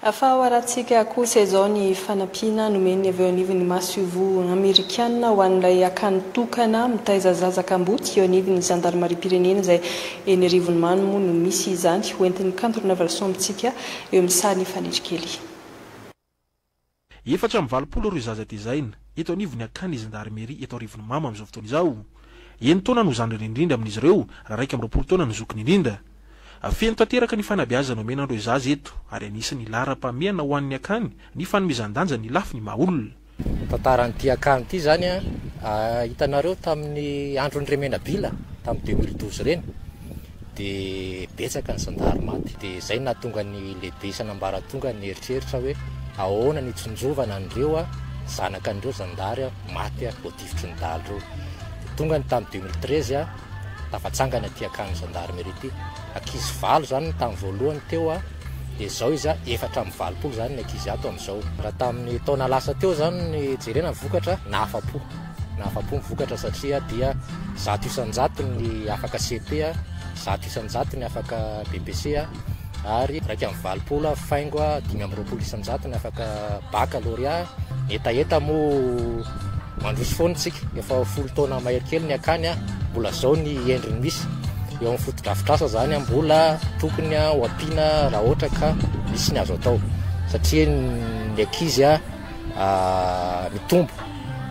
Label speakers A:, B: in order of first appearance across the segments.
A: Fa ho arahantsika kosa izao ny fanampiana nomen'ny avy eo anivon'ny masoivoho amerikana ho an'ilay akany tokana mitaiza zaza kamboty eo anivon'ny zandarimariam-pirenena izay eny Arivonimamo moa no misy izany. Hoentin'ny Kanto Ronavalisoa amintsika eo amin'ny sahan'i Fanirikely.
B: 84 ireo zaza tezaina eto anivon'ny akany zandarimeria eto Arivonimamo amin'izao fotoana izao. Enin-taona no zandriny indrindra amin'izy ireo raha 21 taona no zokiny indrindra. Feno tanteraka ny fanabeazana omena an'ireo zaza eto ary anisan'ny laharam-pahamehana ho an'ny akany ny fanomezan-danja ny lafiny maha olona.
C: Ny tantaran'ity akany ity izany hitanareo tamin'ny andron'ny Remenabila tamin'ny 2012 ireny dia betsaka ny zandary maty dia izay no nahatonga ny lehibe isan'ambaratonga nieritreritra hoe ahoana ny hitsinjovana an'ireo zanaka an'ireo zandary maty voatifitry ny dahalo ireo. Dia tonga ny tamin'ny 2013 tafatsangana ity akany gendarmerie ity. Ankizy valo izany ny tamin'ny voalohany teo dia izao izy 84 izany ny ankizy ato amin'izao. Raha tamin'ny taona lasa teo izany ny jerena ny vokatra, nahafa-po. Nahafa-po ny vokatra satria dia 100% ny afaka CP, 100% ny afaka BPC ary 81 faingo 25% ny afaka baccalauréat. Ny hetaheta moa mandroso foana isika, efa 10 taona mahery kely ny akany, mbola izao ny endriny misy eo amin'ny fotodrafitrasa izany, mbola tokony ho ampiana raha ohatra ka misy ny azo atao satria ny ankizy mitombo,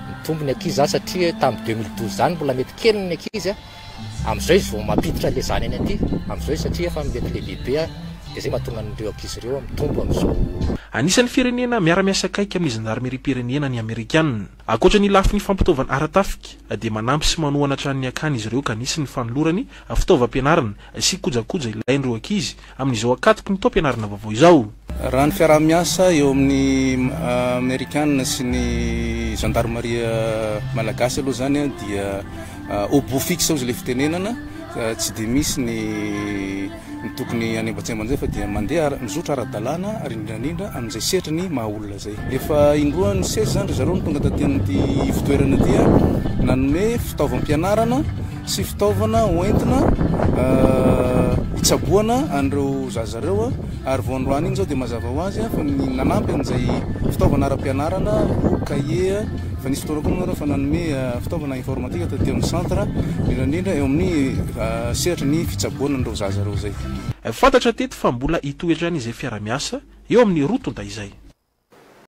C: mitombo ny ankizy izany satria tamin'ny 2012 izany mbola mety kely ny ankizy. Amin'izao izy vao mampiditra ilay zanany aty, amin'izao izy satria efa mety lehibehibe dia izay mahatonga an'ireo ankizy ireo mitombo amin'izao.
B: Anisan'ny firenena miara-miasa akaiky amin'ny zandarimeriam-pirenena ny Amerikanina. Ankoatra ny lafiny fampitaovana ara-tafika dia manampy sy manohana hatrany ny akany izy ireo ka nisy ny fanolorany fitaovam-pianarana sy kojakoja ilain'ireo ankizy amin'izao ankatoky ny taom-pianarana vaovao izao.
D: Raha ny fiaraha-miasa eo amin'ny Amerikanina sy ny zandarimaria malagasy aloha izany dia au beau fixe hozy ilay fitenenana, tsy dia misy ny ny tokony hanembatsemban'izay fa dia mandeha mizotra ara-dalàna ary indrindra indrindra amin'izay sehatry ny maha olona izay. Efa indroa nisesy izany ry zareo no tonga taty amin'ity ivotoerana ity nanome fitaovam-pianarana sy fitaovana hoentina hitsaboana an'ireo zaza ireo ary vao androany iny izao dia mazava ho azy fa ny nanampy an'izay fitaovana ara-pianarana, boky, kahie, efa nisy fotoana koa moa nareo fa nanome fitaovana informatique taty amin'ny centre, indrindra indrindra eo amin'ny sehatry ny fitsaboana an'ireo zaza ireo izay.
B: Fantatra teto fa mbola hitohy hatrany izay fiara-miasa eo amin'ny roa tonta izay.